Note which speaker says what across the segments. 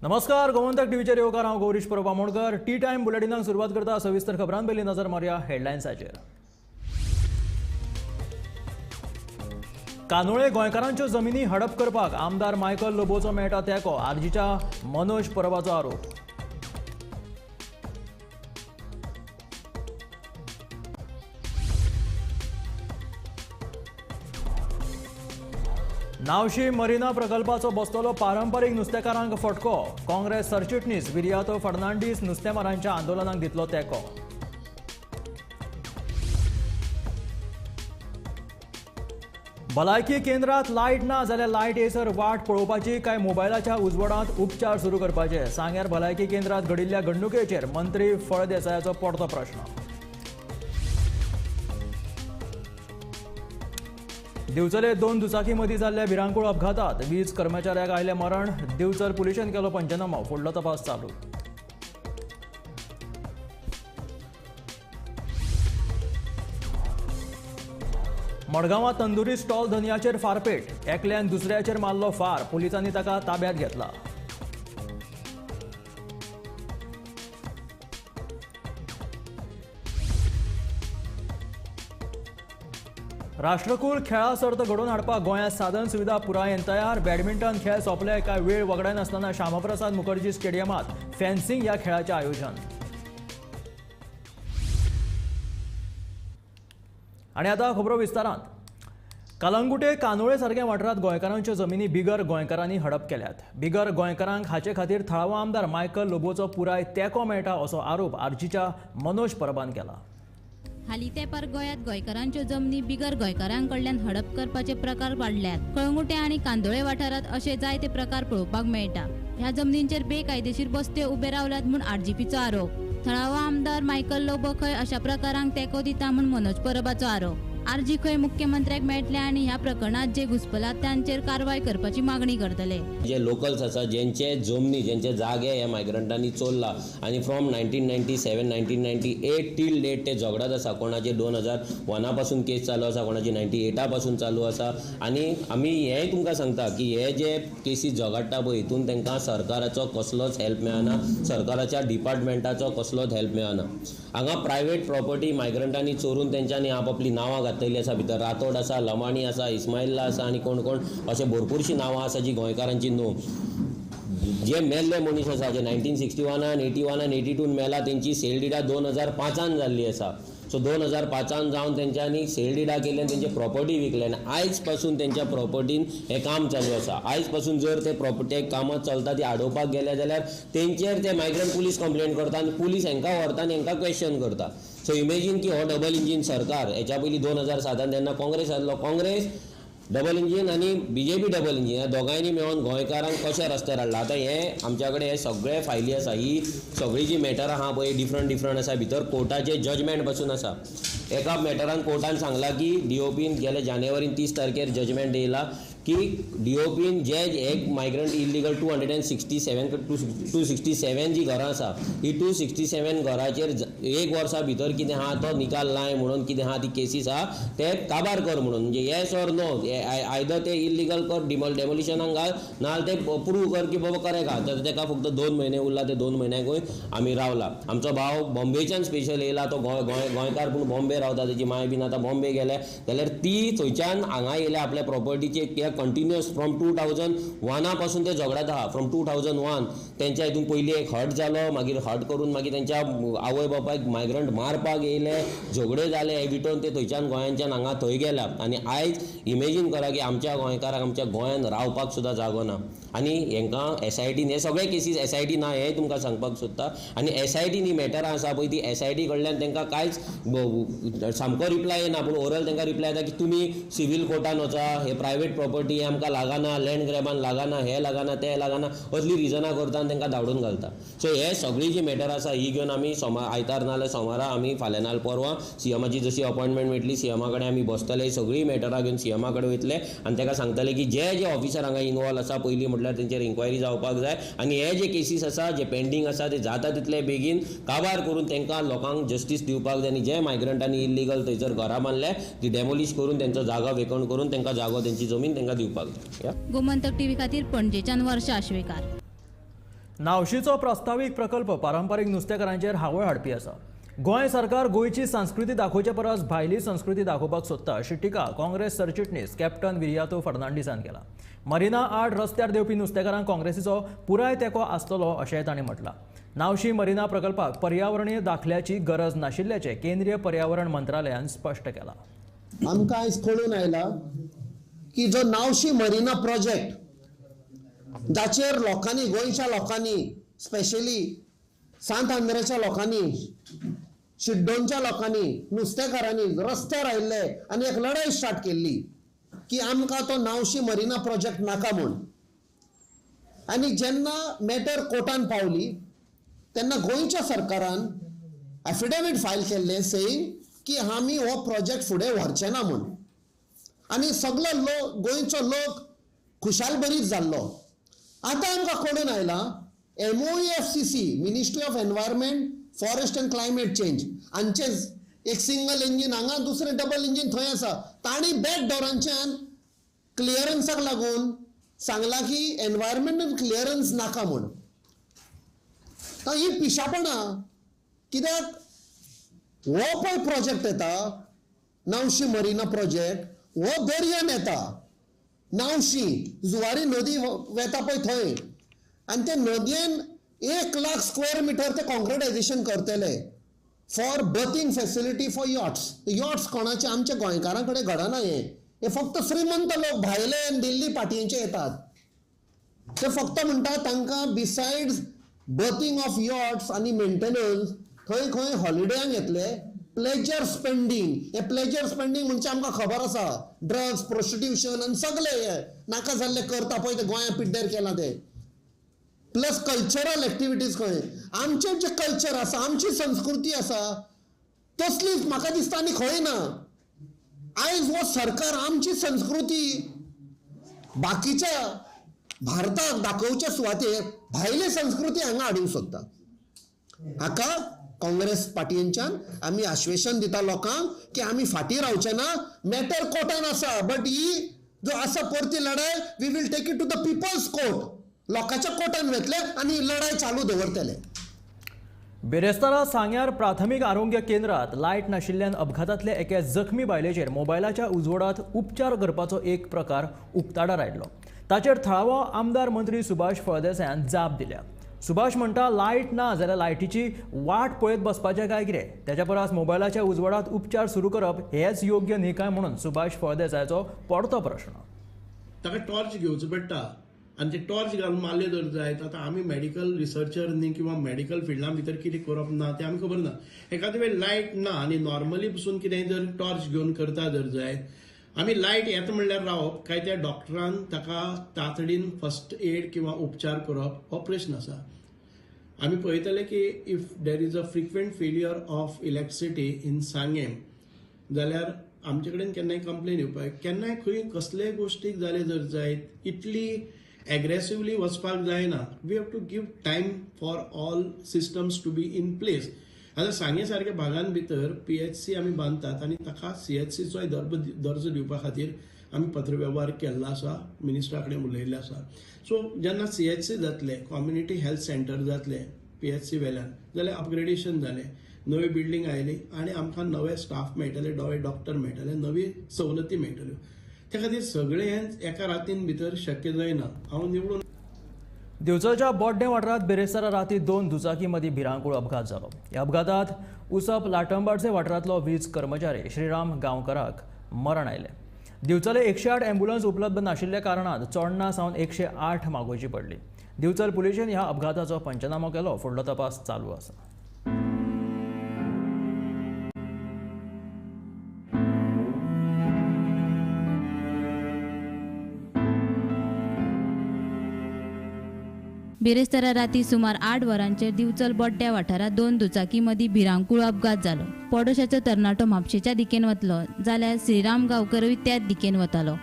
Speaker 1: नमस्कार, गोमंतक टीव्हीचेर येवकार. हांव गौरीश परब आमोणकर. टी टायम बुलेटिनाक सुरवात करता. सविस्तर खबरां पयलीं नजर मारया हेडलायन्साचेर. कांदोळे गोंयकारांच्यो जमिनी हडप करपाक आमदार मायकल लोबोचो मेळटा तेंको, आरजीच्या मनोज परबाचो आरोप. नावशी मरिना प्रकल्पाचो बसतलो पारंपरीक नुस्तेकारांक फटको. काँग्रेस सरचिटणीस विरियातो फर्नांडीस नुस्तेमारांच्या आंदोलनाक दितलो तेंको. भलायकी केंद्रात लायट ना जाल्यार लायट येसर वाट पळोवपाची काय मोबायलाच्या उजवाडांत उपचार सुरू करपाचे? सांग्यार भलायकी केंद्रात घडिल्ल्या घडणुकेचेर मंत्री फळदेसायाचो पडतो प्रश्न. दिवचले दोन दुचाकी मदीं जाल्ल्या भिरांकूळ अपघातात 20 कर्मचाऱ्यांक आयलें मरण. दिवचल पुलिशेन केलो पंचनामो, फुडलो तपास चालू. मडगांवां तंदुरी स्टॉल धनयाचेर फारपेट, एकल्यान दुसऱ्याचेर मारलो फार, पुलिसांनी ताका ताब्यांत घेतला. राष्ट्रकुल खेळा सर्त घडोवन हाडपाक गोंयांत साधन सुविधा पुरायेन तयार. बॅडमिंटन खेळ सोंपले काय वेळ वगडायनासतना श्यामाप्रसाद मुखर्जी स्टेडियमांत फेन्सिंग ह्या खेळाचें आयोजन. आनी आतां खबरो विस्तारांत. कलंगुटे कांदोळे सारक्या वाठारांत गोंयकारांच्यो जमिनी बिगर गोंयकारांनी हडप केल्यात. बिगर गोंयकारांक हाचे खातीर थळावो आमदार मायकल लोबोचो पुराय तेंको मेळटा असो आरोप आरजीच्या मनोज परबान केला.
Speaker 2: हालीं तेंपार गोंयांत गोंयकारांच्यो जमनी बिगर गोंयकारांकडल्यान हडप करपाचे प्रकार वाडल्यात. कळंगुटे आनी कांदोळे वाठारांत अशे जायते प्रकार पळोवपाक मेळटा. ह्या जमनींचेर बेकायदेशीर बस्त्यो उबे रावल्यात म्हूण आरजीपीचो आरोप. थळावो आमदार मायकल लोबो खंय अशा प्रकारांक तेंको दिता म्हूण मनोज परबाचो आरोप. आरजी खंय मुख्यमंत्र्याक मेळटले आनी ह्या प्रकरणांत जे घुसपलात तांचेर कारवाय करपाची मागणी करतले.
Speaker 3: जे लोकल्स आसा जेंचे जमनी जेंचे जागे हे मायग्रंटांनी चोरला आनी फ्रॉम 1997 1998 टील डेट ते झगडत आसा. कोणाचे 2001 पासून केस चालू आसा, कोणाची 98 पासून चालू आसा. आनी आमी हेंय तुमकां सांगता की हे जे केसी झगडटा पळय हितून तांकां सरकाराचो कसलोच हेल्प मेळना, सरकाराच्या डिपार्टमेंटाचो कसलोच हेल्प मेळना. हांगा प्रायवेट प्रॉपर्टी मायग्रंटांनी चोरून तेंच्यांनी आपआपली नांवां घातलेली आसा. भितर रातोड आसा, लमाणी आसा, इस्माइल्ला आसा आनी कोण कोण अशे भरपूरशीं नांवां आसा जी गोंयकारांची न्हू. जे मेल्ले मनीस आसा जे 1961 81 82 मेला तेंची सेल डिडा 2005 जाल्ली आसा. सो 2005 जावन तेंच्यांनी सेल डिडा केले आनी तेंचे प्रॉपर्टी विकले आनी आयज पासून तेंच्या प्रॉपर्टीन हें काम चालू आसा. आयज पासून जर ते प्रॉपर्टी कामां चलता ती आडोवपाक गेले जाल्यार तेंचेर ते मायग्रंट पुलीस कंप्लेन करता आनी पुलीस हेंकां व्हरता आनी हेंकां क्वेश्चन करता. सो इमेजीन की हो डबल इंजीन सरकार हेच्या पयलीं 2007 जेन्ना काँग्रेस आसलो, काँग्रेस डबल इंजीन आनी बीजेपी डबल इंजीन ह्या दोगांयनी मेळोन गोंयकारांक कशें रस्त्यार हाडला. आतां हे आमच्या कडेन हे सगळे फायली आसा, ही सगळी जी मॅटरां आहा पळय डिफरंट डिफरंट आसा. भितर कोर्टाचे जजमेंट पासून आसा. एका मॅटरान कोर्टान सांगलां की डीओपीन गेले जानेवारीन 30 तारखेर जजमेंट येयला की डीओपीन जे एक मायग्रंट इलिगल 267 267 जी घरां आसा ही 267 घराचेर एक वर्सा भितर कितें आहा तो निकाल लाय म्हणून कितें आहा ती केसीस आहा ते काबार कर म्हणून, म्हणजे येस ऑर नो, आयदर ते इलिगल कर डेमोलिशनाक घाल नाजाल्यार ते प्रूव कर की बाबा करेक्ट आहा. तर तेका फक्त 2 म्हयने उरला, ते 2 म्हयन्याकूय आमी रावला. आमचो भाव बॉम्बेच्यान स्पेशल येयला, तो गोंयकार पूण बॉम्बे रावता, तेजी माय बीन आतां बॉम्बे गेल्या जाल्यार ती थंयच्यान हांगा येयल्या आपल्या प्रॉपर्टीचे कित्याक कंटिन्युअस फ्रॉम 2001 पासून ते झगडत आहा. फ्रॉम 2001 तेंच्या हितून पयलीं एक हट जालो, मागीर हट करून मागीर तेंच्या आवय बापायक मायग्रंट मारपाक येयले, झगडे जाले, हे विटोवन ते थंयच्यान गोंयांच्यान हांगा थंय गेला. आनी आयज इमेजीन करा की आमच्या गोंयकारांक आमच्या गोंयांत रावपाक सुद्दां जागो ना. आनी हेंकां एसआयटीन हे सगळे केसीस एसआयटी ना हें तुमकां सांगपाक सोदता. आनी एसआयटीन ही मॅटरां आसा पळय ती एसआयटी कडल्यान तांकां कांयच सामको रिप्लाय येना, पूण ओरल तांकां रिप्लाय येता की तुमी सिवील कोर्टान वचा, हे प्रायवेट प्रॉपर्टी आमकां लागना, लँड ग्रॅबान लागना, हें लागना, तें लागना, असली रिजनां करता आनी तांकां धाडून घालता. सो हे सगळी जी मॅटर आसा ही घेवन आमी आयतार नाजाल्यार सोमारा आमी फाल्यां नाजाल्यार परवां सीएमाची जशी अपॉयंटमेंट मेळटली सीएमा कडेन आमी बसतले, सगळी मॅटरां घेवन सीएमा कडेन वयतले आनी ताका सांगतले की जे जे ऑफिसर हांगा इनवॉल्व आसा पयलीं म्हटल्यार तेंचेर इन्क्वायरी जावपाक जाय आनी हे जे केसीस आसा जे पेंडींग आसा ते जाता तितले बेगीन काबार करून तांकां लोकांक जस्टीस दिवपाक जाय. आनी जे मायग्रंटांनी इल्लीगल थंयसर घरां बांदल्या ती डेमोलिश करून तेंचो जागो वेकंट करून तांकां जागो तेंची जमीन तांकां दिवपाक जाय.
Speaker 2: गोमंतक टीव्ही खातीर पणजेच्यान वर्षा आश्वेकार.
Speaker 1: नावशीचो प्रस्तावीक प्रकल्प पारंपारीक नुस्तेकारांचेर हावळ हाडपी आसा. गोंय सरकार गोंयची संस्कृती दाखोवचे परस भायली संस्कृती दाखोवपाक सोदता अशी टिका काँग्रेस सरचिटणीस कॅप्टन विरियातो फर्नांडीसान केला. मरिना आड रस्त्यार देंवपी नुस्तेकारांक काँग्रेसीचो पुराय तेंको आसतलो अशेंय तांणी म्हटलां. नावशी मरिना प्रकल्पाक पर्यावरणीय दाखल्याची गरज नाशिल्ल्याचें केंद्रीय पर्यावरण मंत्रालयान स्पश्ट केलां.
Speaker 4: आमकां आयज कळून आयला की जो नावशी मरिना प्रोजेक्ट जाचेर लोकांनी, गोंयच्या लोकांनी, स्पेशली सांत आंद्रेच्या लोकांनी, शिड्डोनच्या लोकांनी, नुस्तेकारांनी रस्त्यार आयिल्ले आनी एक लढाई स्टार्ट केल्ली की आमकां तो नावशी मरिना प्रोजेक्ट नाका म्हूण. आनी जेन्ना मॅटर कोर्टान पावली तेन्ना गोंयच्या सरकारान एफिडेवीट फायल केल्लें सेईंग की आमी हो प्रोजेक्ट फुडें व्हरचे ना म्हूण. आनी सगलो लोक, गोंयचो लोक खुशालभरीत जाल्लो. आतां आमकां कळून आयलां MOEFCC, ministry of environment forest and climate change, हांचें एक सिंगल इंजीन हांगा, दुसरें डबल इंजीन थंय आसा. तांणी बॅक डोरांच्यान क्लियरन्साक लागून सांगलां की एनवायरमेंटल क्लियरन्स नाका म्हूण. ही पिशापणां. कित्याक हो पळय प्रोजेक्ट येता नावशी मरिना प्रोजेक्ट, हो दर्यान येता, नावशी जुवारी नदी वेता पळय थंय, आनी ते नदयेन 1 लाख स्क्वेअर मिटर ते कॉन्क्रिटायझेशन करतले for berthing facility for yachts. Yachts कोणाचे? आमच्या गोंयकारां कडेन घडना हें. हे फक्त श्रीमंत लोक भायले आनी दिल्ली पाटयेंचे येतात. ते फक्त म्हणटा तांकां बिसायड्स बर्थींग ऑफ यॉट्स आनी मेंटेनन्स खंय खंय हॉलिडेयांक येतले, प्लेजर स्पेंडींग. हे प्लेजर स्पेंडींग म्हणजे आमकां खबर आसा, ड्रग्स, प्रोस्टिट्यूशन आनी सगळे हे नाका जाल्ले करता पळय ते गोंया पिड्ड्यार केलां ते. प्लस कल्चरल एक्टिविटीज, खंय आमचें जें कल्चर आसा, आमची संस्कृती आसा तसलीच म्हाका दिसता आनी खंय ना. आयज हो सरकार आमची संस्कृती बाकीच्या भारताक दाखोवच्या सुवातेर भायली संस्कृती हांगा हाडूंक सोदता. हाका काँग्रेस पार्टींच्यान आमी आश्वेसन दिता लोकांक की आमी फाटीं रावचे ना. मॅटर कोर्टान आसा, बट he जो आसा परती लढाय we will take it to the people's court. लोकांच्या कोर्टान वेतले आनी लढाय चालू दवरतले.
Speaker 1: बिरेस्तारा सांग्यार प्राथमीक आरोग्य केंद्रात लायट नाशिल्ल्यान अपघातांतले एके जखमी बायलेचेर मोबायलाच्या उजवाडांत उपचार करपाचो एक प्रकार उक्ताडार आयलो. ताचेर थळावो आमदार मंत्री सुभाष फळदेसायान जाप दिल्या. सुभाष म्हणटा लायट ना जाल्यार लायटीची वाट पळयत बसपाचें काय कितें, तेच्या परस मोबायलाच्या उजवाडांत उपचार सुरू करप हेच योग्य न्ही काय म्हणून सुभाष फळदेसायाचो परतो प्रश्न.
Speaker 5: ताका टॉर्च घेवचो पडटा आनी ते टॉर्च घालून मारले जर जायत, आतां आमी मेडिकल रिसर्चर न्ही किंवा मेडिकल फिल्डा भितर कितें करप ना तें आमकां खबर ना. एखादे वेळ लायट ना आनी नॉर्मली पसून कितेंय जर टॉर्च घेवन करता जर जायत, आमी लायट येता म्हणल्यार रावप काय त्या डॉक्टरान ताका तातडीन फर्स्ट एड किंवा उपचार करप हो प्रश्न आसा. आमी पळयतले की if there is a frequent failure of electricity in Sanguem जाल्यार आमचे कडेन केन्नाय कंप्लेन येवपाक, केन्नाय खंय कसलेय गोश्टीक जालें जर जायत इतली एग्रेसिवली वचपाक जायना. We have to give time for all systems to be in place. आतां सांगे सारक्या भागान भितर PHC आमी बांदतात आनी ताका CHCचोय दर्जो दिवपा खातीर आमी पत्रवेव्हार केल्लो आसा, मिनिस्टरा कडेन उलयल्लें आसा. सो जेन्ना CHC जातलें, कम्युनिटी हेल्थ सेंटर जातलें PHC वेल्यान, जाल्यार अपग्रेडेशन जालें, नवी बिल्डींग आयली आनी आमकां नवे स्टाफ मेळटले, नवे डॉक्टर मेळटले, नवी सवलती मेळटल्यो. त्या खातीर सगळें एका रातीन भितर शक्य जायना. हांव निवडून
Speaker 1: दिवचलच्या बोड्डें वाठारांत बिरेस्तारा राती 2 दुचाकी मदीं भिरांकूळ अपघात जालो. ह्या अपघातांत उसप लाटंबाडसे वाठारांतलो वीज कर्मचारी श्रीराम गांवकराक मरण आयलें. दिवचले 108 ॲम्ब्युलन्स उपलब्ध नाशिल्ल्या कारणान चोडणा सावन 108 मागोवची पडली. दिवचल पुलिशेन ह्या अपघाताचो पंचनामो केलो. फुडलो तपास चालू आसा.
Speaker 2: बिरेस्तारा राती सुमार 8 वरांचेर दिवचल बोड्ड्या वाठारांत 2 दुचाकी मदीं भिरांकूळ अपघात जालो. पडोशाचो तरणाटो म्हापशेच्या दिकेन वतलो जाल्यार श्रीराम गांवकरूय त्याच दिकेन वतालो.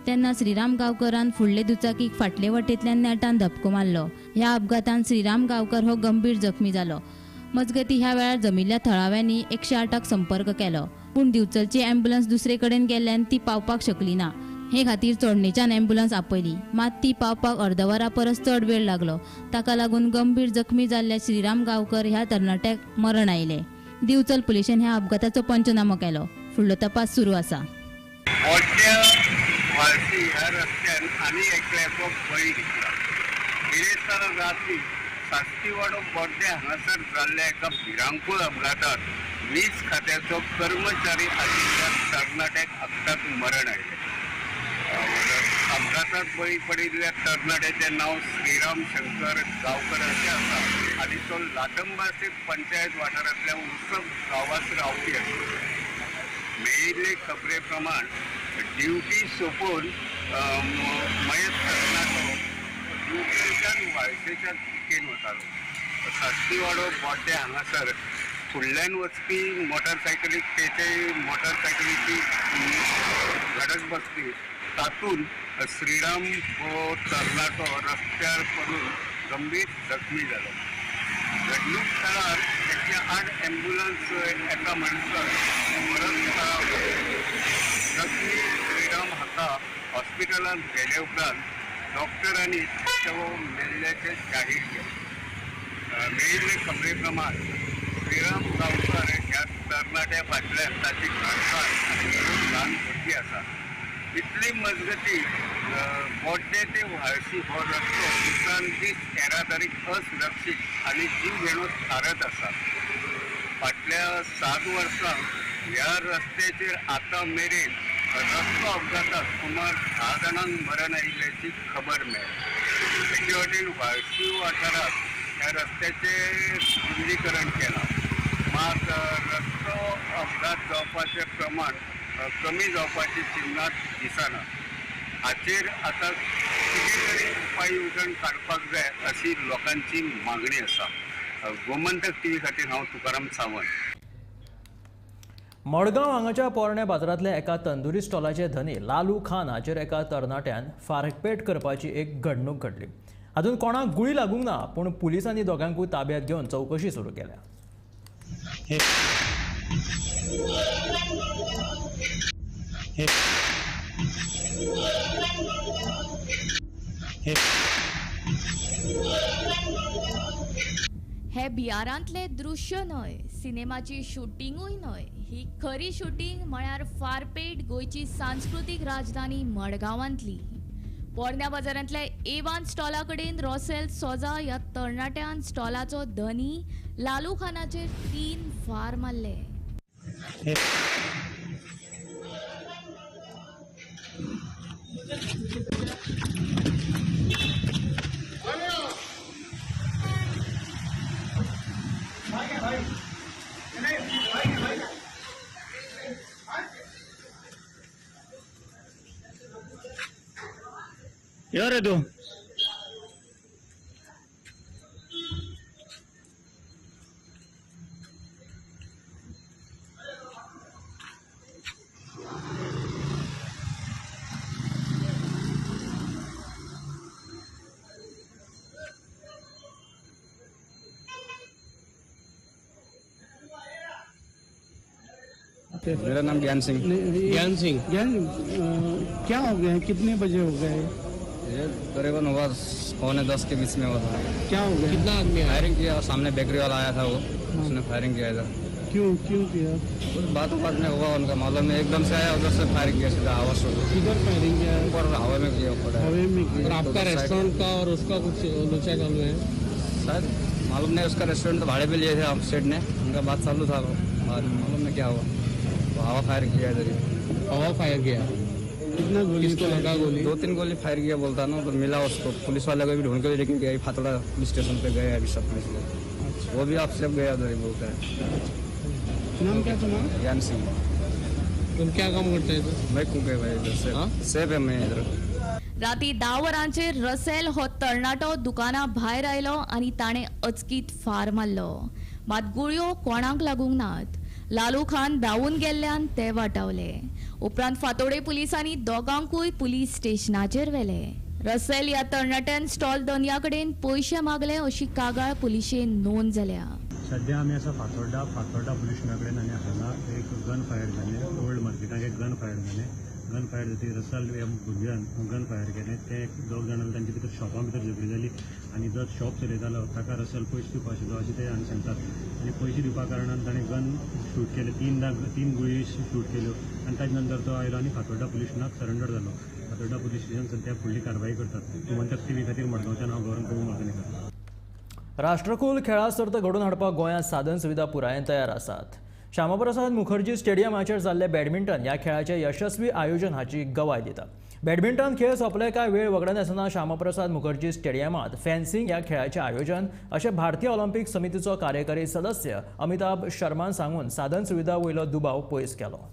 Speaker 2: तेन्ना श्रीराम गांवकरान फुडले दुचाकीक फाटले वटेंतल्यान नेटान धपको मारलो. ह्या अपघातान श्रीराम गांवकर हो गंभीर जखमी जालो. मजगती ह्या वेळार जमिल्ल्या थळाव्यांनी 108 संपर्क केलो, पूण दिवचलची ॲम्ब्युलन्स दुसरे कडेन गेल्ल्यान ती पावपाक शकली ना. हे खातीर चोडणेच्यान ॲम्ब्युलन्स आपयली, मात ती पावपाक अर्दवरा परस चड वेळ लागलो. ताका लागून गंभीर जखमी जाल्ल्या श्रीराम गांवकर ह्या तरणाट्याक मरण आयलें. दिवचल पुलिशेन ह्या अपघाताचो पंचनामो केलो. फुडलो तपास सुरू आसा.
Speaker 6: व्हाळशी ह्या रस्त्यान आनी एकल्याचो बळी घेतला. बिरेस्तारा राती साश्टीवाडो बोड्डे हांगासर जाल्ल्या एका भिरांकूळ अपघातात वीज खात्याचो कर्मचारी आशिल्ल्या तरणाट्याक अपघात मरण आयलें. अपघातात बळी पडिल्ल्या तरणाट्याचें नांव श्रीराम शंकर गांवकर अशें आसा आनी तो लाटंबासी पंचायत वाठारांतल्या उत्सव गांवांत रावपी आशिल्लो. मेळिल्ले खबरे प्रमाण ड्युटी सोंपून मयत तरणाटो ड्युटेच्यान व्हाळशेच्या दिकेन वतालो. साश्टीवाडो बोड्डे हांगासर फुडल्यान वचपी मोटरसायकलीक तेचे मोटरसायकलीची धडक बसली. तातूंत श्रीराम हो तरणाटो रस्त्यार पडून गंभीर जखमी जालो. घडणूक थळार तेच्या आड ॲम्ब्युलन्स एका म्हणसर मरण थळार जखमी श्रीराम हाका हॉस्पिटलांत व्हेले उपरांत डॉक्टरांनी तो मेल्ल्याचें जाहीर केलें. मेळिल्ले खबरे प्रमाण श्रीराम गांवकर ह्या तरणाट्या फाटल्यान ताची घरकार आनी दोन ल्हान भुरगीं आसात. इतली मजगती बोड्डे ते व्हाळशी हो रस्तो दिसान दीस येरादारीक असुरक्षीत आनी जीव घेणो थारत आसा. फाटल्या 7 वर्सां ह्या रस्त्याचेर आतां मेरेन रस्तो अपघातात सुमार 10 जाणांक मरण आयिल्ल्याची खबर मेळ्ळी. तेचे वटेन व्हाळशी वाठारांत ह्या रस्त्याचें रुंदीकरण केलां, मात रस्तो अपघात जावपाचें प्रमाण कमी जावपाची चिन्हां दिसना. हाचेर आतां कितें तरी उपाय येवजण काडपाक जाय अशी लोकांची मागणी आसा. गोमंतक टीव्ही खातीर हांव तुकाराम सावंत.
Speaker 1: मडगांव हांगाच्या पोरण्या बाजारांतल्या एका तंदुरी स्टॉलाचे धनी लालू खान हाचेर एका तरणाट्यान फारपेट करपाची एक घडणूक घडली. अजून कोणाक गुळी लागूंक ना, पूण पुलिसांनी दोगांकूय ताब्यात घेवन चवकशी सुरू केल्या.
Speaker 7: हे बिहारांतले दृश्य न्हय, सिनेमाची शुटिंगूय न्हय, ही खरी शुटींग म्हळ्यार फारपेट गोंयची सांस्कृतीक राजधानी मडगांवांतली. पोरण्या बाजारांतल्या एवान स्टॉला कडेन रोसेल सोजा ह्या तरणाट्यान स्टॉलाचो धनी लालू खानाचेर 3 फार मारले.
Speaker 8: यार तू
Speaker 9: मेरा नाम ज्ञान सिंह।
Speaker 8: ज्ञान सिंह, ज्ञान क्या हो गया है, कितने बजे हो गए?
Speaker 9: ये करीबन हुआ 9:45 के बीच में हुआ था।
Speaker 8: क्या हो गया? कितना आदमी
Speaker 9: फायरिंग किया? सामने बेकरी वाला आया था, वो उसने फायरिंग किया इधर।
Speaker 8: क्यों क्यों किया?
Speaker 9: कुछ बात बात में हुआ, उनका मालूम नहीं, एकदम से आया उधर से फायरिंग किया सीधा आवाज।
Speaker 8: किधर फायरिंग किया?
Speaker 9: ऊपर हवा में किया, ऊपर
Speaker 8: हवा में किया।
Speaker 10: और आपका रेस्टोरेंट का और उसका कुछ लोचा चालू है
Speaker 9: शायद, मालूम नहीं। उसका रेस्टोरेंट तो भाड़े पे लिए थे हम सेठ ने, उनका बात चालू था, मालूम नहीं क्या हुआ। तो हवा फायर किया इधर ही।
Speaker 10: हवा फायर किया?
Speaker 8: कितना गोली
Speaker 10: किसको लगा गोली?
Speaker 9: 2-3 गोली फायर किया बोलता ना, तो मिला उसको। पुलिस वाले को भी ढूंढ के लेके गए, फातोड़ा पुलिस स्टेशन पे गए अभी सब पुलिस लोग, वो भी आप सब गया उधर ही बोलता है।
Speaker 8: नाम क्या तुम्हारा?
Speaker 9: ज्ञान सिंह।
Speaker 10: तुम क्या काम करते हैं?
Speaker 9: मैं कुक है भाई इधर से, सेफ है मैं इधर।
Speaker 7: राती 10 वरांचेर रसेल हो तरणाटो दुकाना भायर आयलो आनी ताणें अचकीत फार मारलो, मात गुळयो कोणाक लागूंक नात। लालू खान धांवून गेल्ल्यान ते वाटावले। उपरांत फातोडे पुलिसांनी दोगांकूय पुलीस स्टेशनाचेर व्हेले। रसेल ह्या तरणाट्यान स्टॉल धनया कडेन पयशे मागले अशी कागाळ पुलिशेन नोंद जाल्या।
Speaker 11: सध्या आमी आसा फातोर्डा पुलीस स्टेशना कडेन आनी हांगा एक गन फायर जालें, ओल्ड मार्केटाक एक गन फायर जालें। गन फायर जातकीर रसल ह्या भुरग्यान गन फायर केलें. ते दोग जाणां तांचे भितर शॉपा भितर झगडी जाली आनी जो शॉप चलयतालो ताका रसल पयशे दिवपा आशिल्लो अशें ते हांगा सांगतात आनी पयशे दिवपा कारणान ताणें गन शूट केलें. तीन गुळी शूट केल्यो आनी ताजे नंतर तो आयलो आनी फातोड्डा पुलीस स्टेशनाक सरेंडर जालो. फातोड्डा पुलीस स्टेशन सद्या फुडली कारवाई करतात. गोमंतक टीव्ही खातीर मडगांवच्यान हांव गौरव प्रभू मडगांवकर.
Speaker 1: राष्ट्रकुल खेळां सर्त घडोवन हाडपाक गोंयांत साधन सुविधा पुरायेन तयार आसात. श्यामाप्रसाद मुखर्जी स्टेडियमाचेर जाल्ले बॅडमिंटन ह्या खेळाचें यशस्वी आयोजन हाची गवाय दिता. बॅडमिंटन खेळ सोंपले काय वेळ वगडायनासतना श्यामाप्रसाद मुखर्जी स्टेडियमांत फेन्सिंग ह्या खेळाचें आयोजन अशें भारतीय ऑलिम्पिक समितीचो कार्यकारी सदस्य अमिताभ शर्मान सांगून साधन सुविधा वयलो दुबाव पयस केलो.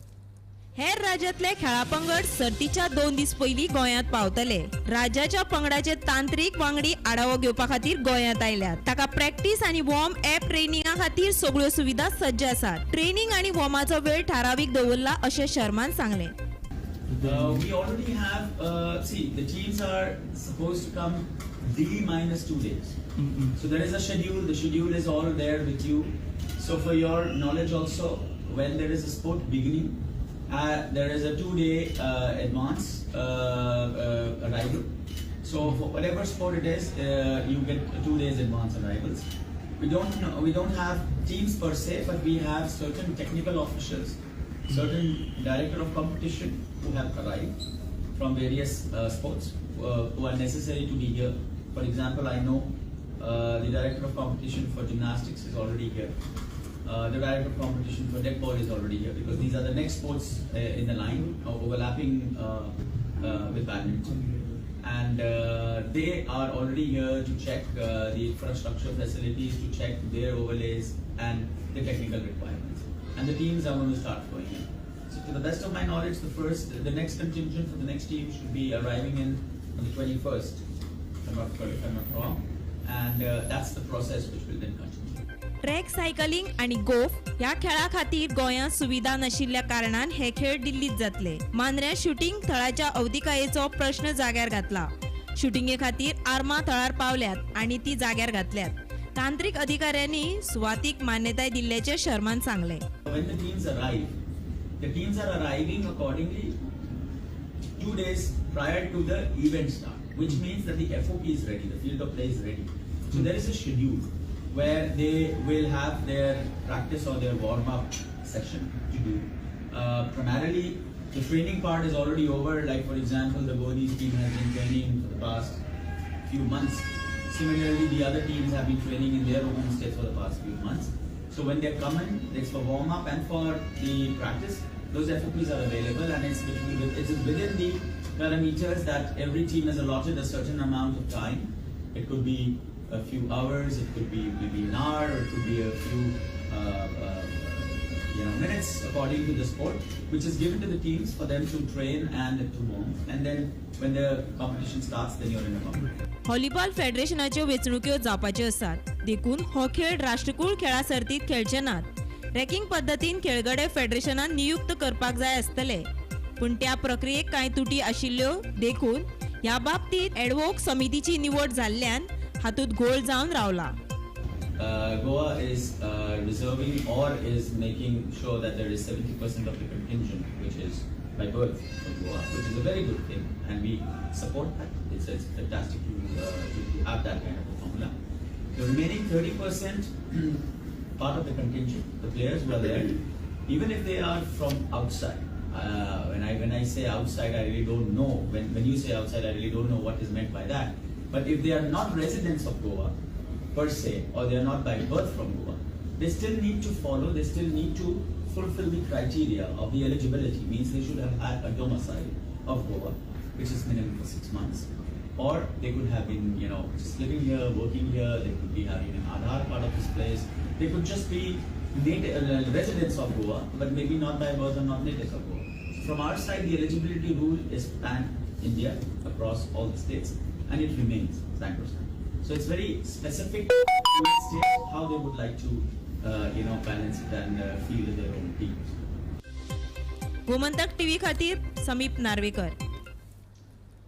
Speaker 12: हेर राज्यांतले खेळां पंगड सर्तीच्या 2 दीस पयलीं गोंयांत पावतले. राज्याच्या पंगडाचे तांत्रीक वांगडी आढावो घेवपा खातीर गोंयांत आयल्यात. ताका प्रॅक्टीस आनी वॉर्म अप ट्रेनिंगा खातीर सगळ्यो सुविधा सज्ज आसात. ट्रेनिंग आनी वॉर्माचो वेळ थारावीक दवरला अशें शर्मान सांगलें.
Speaker 13: We already have, see, the teams are supposed to come D minus 2 days. So there is a schedule. The schedule is all there with you. So for your knowledge also, when there is a sport beginning, there is a 2-day advance arrival. So for whatever sport it is, you get 2 days advance arrivals. We don't have teams per se, but we have certain technical officials, certain director of competition who have arrived from various sports who are necessary to be here. For example, I know the director of competition for gymnastics is already here. The director of competition for netball is already here, because these are the next sports in the line, overlapping with badminton. And they are already here to check the infrastructure facilities, to check their overlays and the technical requirements. And the teams are going to start going in. So to the best of my knowledge, the next contingent for the next team should be arriving in on the 21st, if I'm not wrong. And that's the process which will then continue.
Speaker 12: Track cycling आनी गोफ ह्या खेळा खातीर गोंयांत सुविधा नाशिल्ल्या कारणान हे खेळ दिल्लीत जातले. मांद्र्यां शुटींग थळाच्या अवतिकायेचो प्रश्न जाग्यार घातला. शुटिंगे खातीर आर्मां थळार पावल्यात आनी ती जाग्यार घातल्यात. तांत्रिक अधिकाऱ्यांनी सुवातीक मान्यताय दिल्ल्याचें शर्मान सांगलें.
Speaker 13: When the teams arrive, the teams are arriving accordingly 2 days prior to the event start, which means that the FOP is ready, the field of play is ready. So there is a schedule where they will have their practice or their warm-up session to do. Primarily, the training part is already over. Like for example, the Goanese team has been training for the past few months. Similarly, the other teams have been training in their home states for the past few months. So when they come in, it's for warm-up and for the practice. Those FOPs are available, and it's within the parameters that every team is allotted a certain amount of time. It could be a few hours, it could be maybe an hour, or it could be a few minutes according to the sport, which is given to the teams for them to train and to warm. And then when the competition starts, then you're in a competition.
Speaker 12: Volleyball फेडरेशनाच्यो वेंचणुक्यो जावपाच्यो आसात, देखून हो खेळ राष्ट्रकुल खेळां सर्तींत खेळचे नात. Racking पद्दतीन खेळगडे फेडरेशनान नियुक्त करपाक जाय आसतले, पूण त्या प्रक्रियेक कांय तुटी आशिल्ल्यो, देखून ह्या बाबतींत एडवोक समितीची निवड जाल्ल्यान हातूंत गोळ जावन रावला.
Speaker 13: Goa is reserving or is making sure that there is 70% of the contingent which is by birth from Goa, which is a very good thing, and we support that. It's fantastic to have that kind of a formula. The remaining 30% part of the contingent, the players who are there, even if they are from outside. When I say outside, I really don't know. When you say outside, I really don't know what is meant by that. But if they are not residents of Goa per se, or they are not by birth from Goa, they still need to follow, they still need to fulfill the criteria of the eligibility. Means they should have had a domicile of Goa, which is minimum for 6 months. Or they could have been, just living here, working here, they could be having an Aadhaar card of this place. They could just be native, residents of Goa, but maybe not by birth or not natives of Goa. So from our side, the eligibility rule is pan-India across all the states, and it remains sacrosanct. So it's very specific to each state how they would like to, balance it and field their own teams.
Speaker 12: Gomantak TV खातीर समीप नार्वेकर.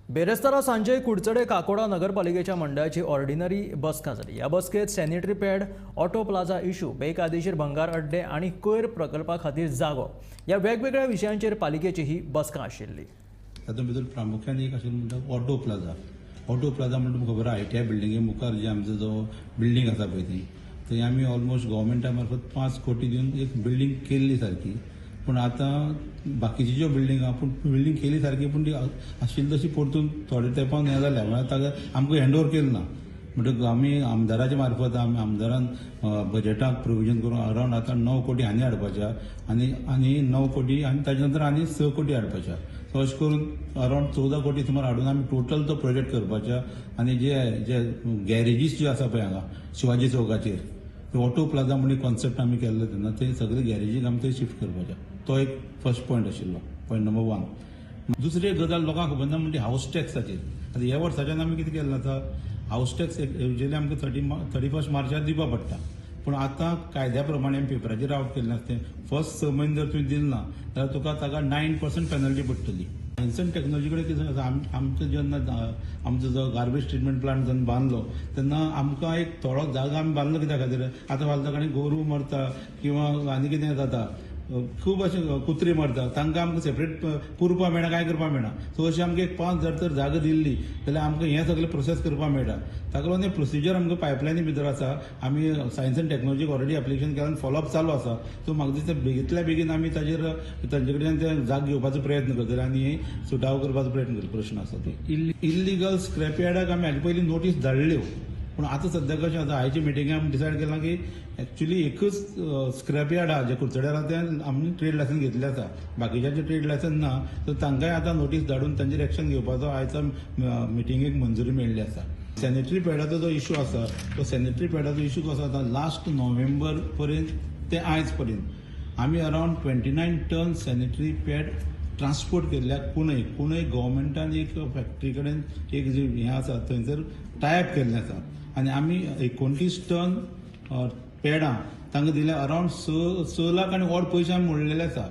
Speaker 1: बेरेस्तारा सांजे कुडचडे काकोडा नगरपालिकेच्या मंडळाची ordinary बसका जाली. ह्या बसकेत sanitary pad, auto plaza issue, बेकायदेशीर भंगार अड्डे आनी कोयर प्रकल्पा खातीर जागो ह्या वेगवेगळ्या विशयांचेर पालिकेची ही बसका आशिल्ली.
Speaker 14: तातूंत भितर प्रामुख्यान एक आशिल्लो म्हणटा ऑटो प्लाझा. ऑटो प्लाझा म्हणटा तुमकां खबर आहा, ITI बिल्डिंगे मुखार जे आमचो जो बिल्डींग आसा पळय ती, थंय आमी ऑलमोस्ट गव्हर्मेंटा मार्फत 5 कोटी दिवन एक बिल्डींग केल्ली सारकी. पूण आतां बाकीची ज्यो बिल्डींग आहा, पूण बिल्डींग केली सारकी, पूण ती आशिल्ली तशी परतून थोडे तेंपान हें जाल्या, म्हळ्यार ताका आमकां हँड ओवर केलें ना. म्हणटकच आमी आमदाराच्या मार्फत आमी आमदारान बजेटाक प्रोविजन करून अरावंड आतां 9 कोटी आनी हाडपाच्या आनी आनी 9 कोटी आनी ताच्या नंतर आनी 6 कोटी हाडपाच्या. सो अशें करून अरावंड 14 कोटी सुमार हाडून आमी टोटल तो प्रोजेक्ट करपाच्या. आनी जे जे गॅरेजीस ज्यो आसा पळय हांगा शिवाजी चौकाचेर ऑटो प्लाझा म्हणून कॉन्सेप्ट आमी केल्लो तेन्ना ते सगळे गॅरेजीक आमी थंय शिफ्ट करपाचे. तो एक फर्स्ट पॉयंट आशिल्लो, पॉयंट नंबर 1. दुसरी एक गजाल लोकांक खबर ना म्हणजे हावस टॅक्साचेर. आतां ह्या वर्साच्यान आमी कितें केल्लें आसा, हावस टॅक्स युजली आमकां 31 मार्चाक दिवपा पडटा, पूण आतां कायद्या प्रमाणे आमी पेपराचेर आवट केल्लें आसा तें फर्स्ट 6 म्हयने जर तुवें दिलें ना जाल्यार तुका ताका 9% पेनल्टी पडटली. सायन्स एंड टॅक्नॉलॉजी कडेन कितें आसा, आमचो जेन्ना आमचो जो गार्बेज ट्रिटमेंट प्लांट जेन्ना बांदलो तेन्ना आमकां एक थोडो जागा आमी बांदलो कित्या खातीर, आतां फाल्यां ताका गोरू मरता किंवा आनी कितें जाता, खूब अशे कुत्रे मरता, तांकां आमकां सेपरेट पुरपा मेळना, कांय करपाक मेळना. सो अशें आमकां एक 5,000 तर जागा दिल्ली जाल्यार आमकां हें सगळें प्रोसेस करपाक मेळटा. ताका लागून हें प्रोसिजर आमकां पायपलायनी भितर आसा. आमी सायन्स एंड टॅक्नॉलॉजीक ऑलरेडी एप्लिकेशन केलां आनी फॉलोअप चालू आसा. सो म्हाका दिसता बेगींतल्या बेगीन आमी ताजेर तांचे कडल्यान ते जाग घेवपाचो प्रयत्न करतले आनी सुटावो करपाचो प्रयत्न करतले. प्रश्न आसा ते इल्लिगल स्क्रॅप यार्डाक आमी हाजे पयलीं नोटीस धाडल्यो, पूण आतां सद्याक कशें आसा, आयच्या मिटिंगे आमी डिसायड केलां की एक्चुली एकूच स्क्रॅप यार्ड आहा जे कुडचड्यार आहा तें आमी ट्रेड लायसन्स घेतलें आसा, बाकीच्यांचें ट्रेड लायसन्स ना, सो तांकांय आतां नोटीस धाडून तांचेर एक्शन घेवपाचो आयच्या मिटिंगेक मंजुरी मेळ्ळी आसा. सॅनिटरी पॅडाचो जो इशू आसा तो सॅनिटरी पॅडाचो इशू कसो आसा, लास्ट नोव्हेंबर पर्यंत ते आयज पर्यंत आमी around 29 ton sanitary pad transport केल्ल्या कुणय कुणय गव्हर्मेंटान एक फॅक्टरी कडेन एक जे हें आसा थंयसर टायप केल्लें आसा आनी आमी 29 टन पेडां तांकां दिल्या, अरावंड 6 लाख आनी ऑड पयशे आमी मोडलेले आसा.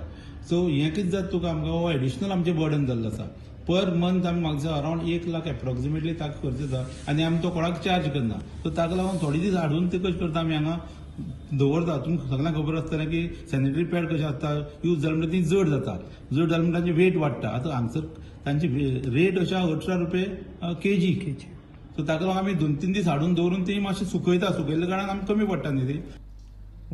Speaker 14: सो हें कितें जाता तुका आमकां हो एडिशनल आमचें बर्डन जाल्लो आसा. पर मंथ आमी म्हाका दिसता अरावंड 1 लाख एप्रोक्सिमेटली ताका खर्च येता आनी आमी तो कोणाक चार्ज करना. सो ताका लागून थोडे दीस हाडून ते कशें करता आमी हांगा दवरता. तुमकां सगळ्यांक खबर आसतलें की सॅनिटरी पॅड कशें आसता, यूज जालें म्हणटा ती जड जाता, जड जालें म्हणटा तांचे वेट वाडटा. आतां हांगसर तांची रेट अशा 18 रुपये केजी. सो ताका लागून आमी 2-3 दीस हाडून दवरून ती मातशी सुकयता, सुकयल्ल्या कारणान आमकां कमी पडटा न्ही ती.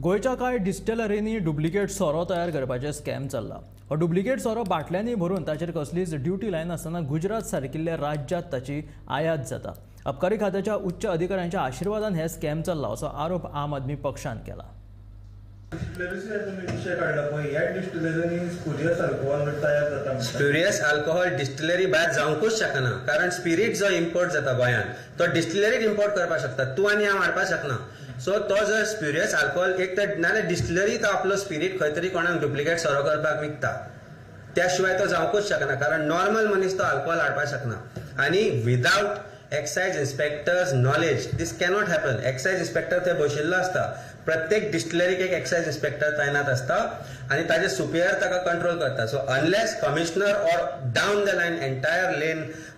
Speaker 1: गोंयच्या कांय डिस्टिलरींनी डुप्लिकेट सोरो तयार करपाचें स्कॅम चल्ला. हो डुप्लिकेट सोरो बाटल्यांनी भरून ताचेर कसलीच ड्युटी लायनासतना गुजरात सारकिल्ल्या राज्यांत ताची आयात जाता. अबकारी खात्याच्या उच्च अधिकाऱ्यांच्या आशिर्वादान हे स्कॅम चल्ला असो आरोप आम आदमी पक्षान केला.
Speaker 15: स्प्युरियस अल्कोहोल डिस्टिलरी भायर जावंकूच शकना, कारण स्पिरीट जो इम्पोर्ट जाता गोंयांत तो डिस्टिलरीक इम्पोर्ट करपाक शकता, तूं आनी हांव हाडपाक शकना. सो तो जर स्प्युरियस अल्कोहोल एक तर नाल्यार डिस्टिलरी तो आपलो स्पिरीट खंय तरी कोणाक डुप्लिकेट सोरो करपाक विकता, त्या शिवाय तो जावंकूच शकना, कारण नॉर्मल मनीस तो अल्कोहोल हाडपाक शकना. आनी without excise inspector's knowledge this cannot happen. Excise inspector थंय बशिल्लो आसता, प्रत्येक डिस्टिलरीक एक एक्सायज इन्स्पेक्टर तैनात आसता आनी ताजे सुपिरियर ताका कंट्रोल करता. So unless commissioner or down the line entire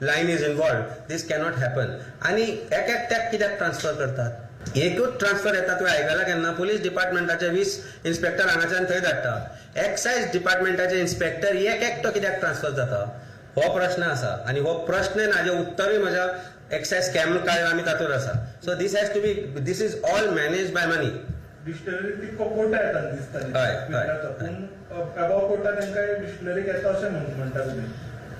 Speaker 15: line is involved this cannot happen. आनी एक एकट्याक कित्याक ट्रान्सफर करतात, एकूच ट्रान्सफर येता तुवें आयकला केन्ना? पुलीस डिपार्टमेंटाचे 20 इन्स्पेक्टर हांगाच्यान थंय धाडटा, एक्सायज डिपार्टमेंटाचे इन्स्पेक्टर एक एकटो कित्याक ट्रान्सफर जाता, हो प्रश्न आसा. आनी हो प्रश्न ना हाजें उत्तरूय म्हज्या एक्सायज स्कॅम काडला आमी तातूंत आसा. So this has to be, this is all manage by money.
Speaker 16: Distillery तितको कोटा येता दिसता,
Speaker 15: हय हय,
Speaker 16: पूण अबाव कोटा तांकां डिस्टिलरीक येता अशें म्हणटा तुमी.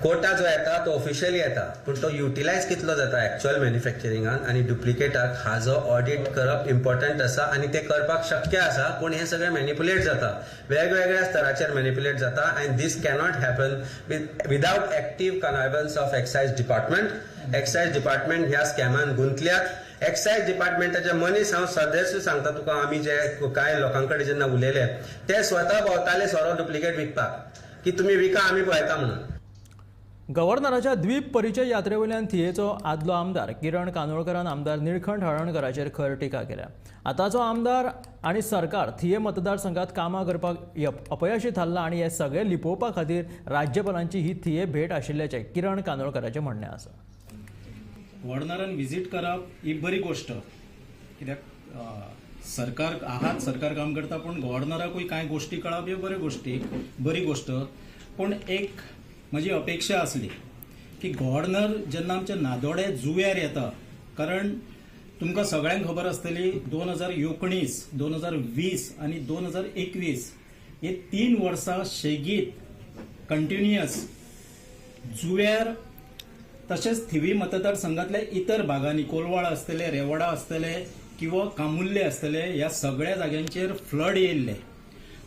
Speaker 15: कोटा जो येता तो ऑफिशियली येता, पूण तो युटिलायज कितलो जाता एक्चुअल मॅन्युफॅक्चरिंगान आनी डुप्लिकेटाक हाजो ऑडिट करप इम्पॉर्टंट आसा आनी तें करपाक शक्य आसा, पूण हें सगळें मॅनिपुलेट जाता, वेगवेगळ्या स्तराचेर मॅनिपुलेट जाता. And this cannot happen without active connivance of excise department. Excise department ह्या स्कॅमान गुंतल्यात. एक्सायज डिपार्टमेंटाचे मनीस हांव सदस्य सांगता तुका, आमी जे कांय लोकां कडेन जेन्ना उलयले ते स्वता भोंवताले सोरो डुप्लिकेट विकपाक, की तुमी विका आमी पळयता म्हणून.
Speaker 1: गव्हर्नराच्या द्वीप परिचय यात्रेवयल्यान थियेचो आदलो आमदार किरण कानोळकरान आमदार निळखंठ हळर्णकराचेर खर टिका केल्या. आतांचो आमदार आनी सरकार थिये मतदारसंघात कामां करपाक अपयशी थारला आनी हे सगळे लिपोवपा खातीर राज्यपालांची ही थिये भेट आशिल्ल्याचें किरण कानोळकराचें म्हणणें आसा.
Speaker 17: गव्हर्नरान विजीट करप ही बरी गोश्ट, कित्याक सरकार आहात, सरकार काम करता, पूण गव्हर्नराकूय कांय गोश्टी कळप ह्यो बऱ्यो गोश्टी, बरी गोश्ट. पूण एक म्हजी अपेक्षा आसली की गव्हर्नर जेन्ना आमच्या नादोडे जुव्यार येता, कारण तुमकां सगळ्यांक खबर आसतली 2019, 2020 आनी 2021 हे 3 वर्सां शेगीत कंटिन्युअस जुव्यार तशेंच थिवी मतदारसंघातल्या इतर भागांनी, कोलवाळ आसतले, रेवडा आसतले किंवा कामुल्ले आसतले, ह्या सगळ्या जाग्यांचेर फ्लड येयल्ले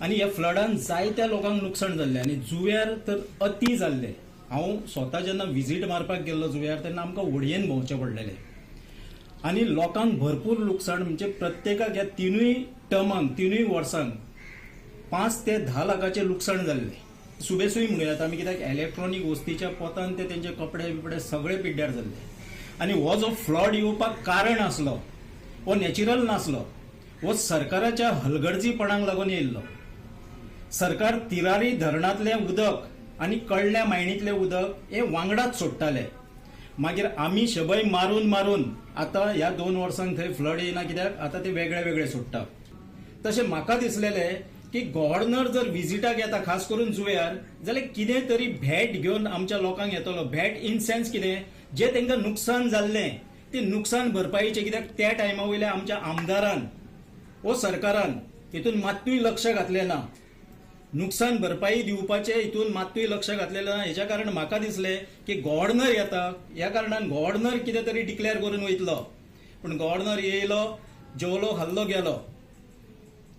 Speaker 17: आनी ह्या फ्लडान जायत्या लोकांक नुकसाण जाल्लें आनी जुव्यार तर अती जाल्लें. हांव स्वता जेन्ना विजीट मारपाक गेल्लो जुव्यार तेन्ना आमकां व्हडयेन भोंवचें पडलेलें आनी लोकांक भरपूर लुकसाण, म्हणजे प्रत्येकाक ह्या तिनूय टर्मांक, तिनूय वर्सांक 5 ते 10 लाखाचें लुकसाण जाल्लें. सुबेसूय म्हणूं येता आमी, कित्याक इलेक्ट्रॉनीक वस्तीच्या पोतान ते तेंचे कपडे बिपडे सगळे पिड्ड्यार जाल्ले. आनी हो जो फ्लड येवपाक कारण आसलो हो नॅचरल नासलो, हो सरकाराच्या हलगर्जीपणाक लागून येयल्लो. सरकार तिरारी धरणांतलें उदक आनी कळ्ळ्या मायणींतलें उदक हे वांगडाच सोडटाले. मागीर आमी शबय मारून मारून आतां ह्या 2 वर्सांक थंय फ्लड येयना, कित्याक आतां ते वेगळे वेगळे सोडटा. तशें म्हाका दिसलेलें की गव्हर्नर जर विजिटाक येता खास करून जुव्यार जाल्यार कितें तरी भेट घेवन आमच्या लोकांक येतलो. भेट इन सेन्स कितें, जें तांकां नुकसान जाल्लें तें नुकसान भरपाईचें, कित्याक त्या टायमा वयल्या आमच्या आमदारान वो सरकारान हितून मात्तूय लक्ष घातलें ना, नुकसान भरपाई दिवपाचें हितून मात्तूय लक्ष घातलें ना. हेच्या कारण म्हाका दिसलें की गव्हर्नर येता ह्या कारणान गव्हर्नर कितें तरी डिक्लेअर करून वयतलो, पूण गव्हर्नर येयलो, जेवलो, खाल्लो, गेलो.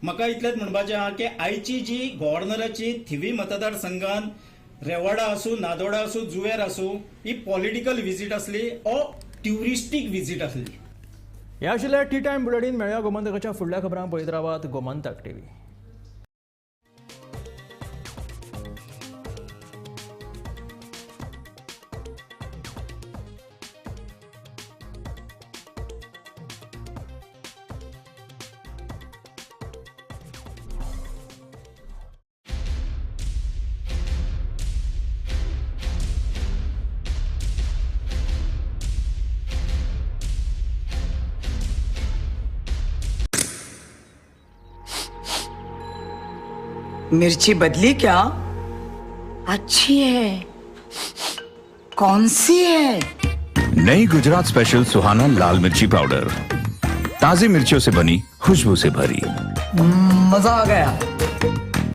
Speaker 17: म्हाका इतलेंच म्हणपाचें आहा की आयची जी गव्हर्नराची थिवी मतदारसंघान रेवाडा आसूं, नादोडा आसूं, जुव्यार आसूं, ही पॉलिटिकल विजीट आसली ओ ट्युरिस्टीक विजीट आसली.
Speaker 1: हे आशिल्लें टी टायम बुलेटीन. मेळया गोमंतकाच्या फुडल्या खबरांक. पळयत रावात गोमंतक टीव्ही.
Speaker 18: मिर्ची बदली क्या? अच्छी है। कौन सी है?
Speaker 19: नई गुजरात स्पेशल सुहाना लाल मिर्ची पाउडर, ताजी मिर्चियों से बनी, खुशबू से भरी।
Speaker 18: मजा आ गया।